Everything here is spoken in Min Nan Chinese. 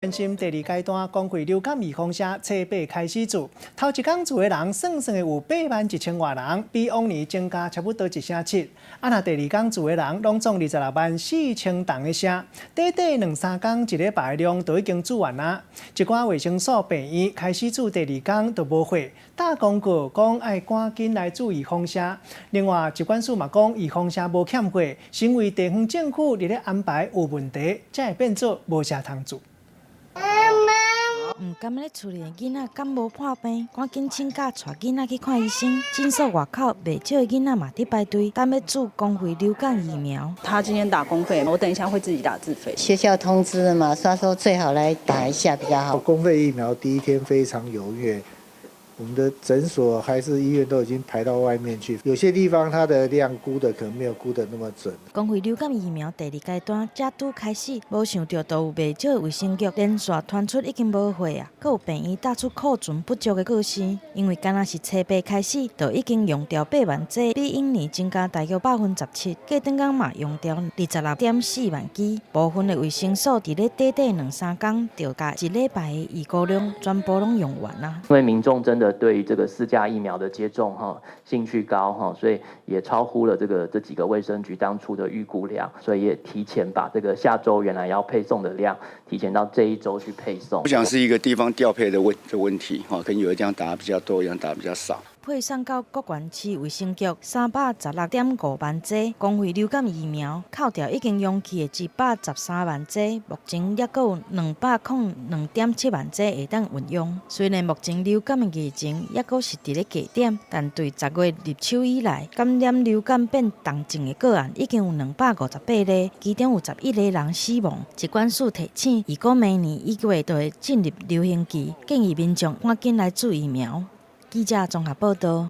關心第二階段公費流感預防射，初八開始注，頭一工注的人算算會有8萬1千外人，比往年增加差不多一成七。啊，若第二工注的人攏總26萬4千筒的射，短短兩三工一禮拜量就已經注完啦。一寡衛生所、病院開始注第二工就無貨，打廣告講愛趕緊來注預防射。另外，疾管署嘛講預防射無欠貨，是因為地方政府佇咧安排有問題，才會變做無射通注。毋甘咧厝裡的囡仔感冒破病，趕緊請假帶囡仔去看醫生。診所外口袂少的囡仔嘛佇排隊，等欲注公費流感疫苗。他今天打公費，我等一下會自己打自費。學校通知了嘛，所以說最好來打一下比較好。公費疫苗第一天非常踴躍，我們的診所還是醫院都已經排到外面去。有些地方它的量估的可能沒有估得那麼準。公費流感疫苗第二階段才拄開始，無想著就有袂少的衛生局連續傳出已經無貨啊，閣有病院打出庫存不足的告示。因為敢若是初八開始，就已經用掉8萬劑，比往年增加大約17%。過轉工嘛用掉26.4萬劑。部分的衛生所佇咧短短兩三工，就共一禮拜的預估量全部攏用完啊。因為民眾真的對於這個四價疫苗的接種哈興趣高哈，所以也超乎了這幾個衛生局當初的預估量，所以也提前把這個下週原來要配送的量提前到這一週去配送。我想是一個地方調配的問題哈，可能有的地方打比較多，有的地方打比較少。配送到各縣市衛生局316.5萬劑公費流感疫苗，扣掉已經用去的113萬劑，目前猶閣有202.7萬劑會當運用。雖然目前流感的疫情猶閣是佇咧低點，但對10月入秋以來，感染流感變重症的個案已經有258例，其中有11個人死亡。疾管署提醒，如果明年1月就會進入流行期，建議民眾趕緊來注疫苗。記者綜合報道。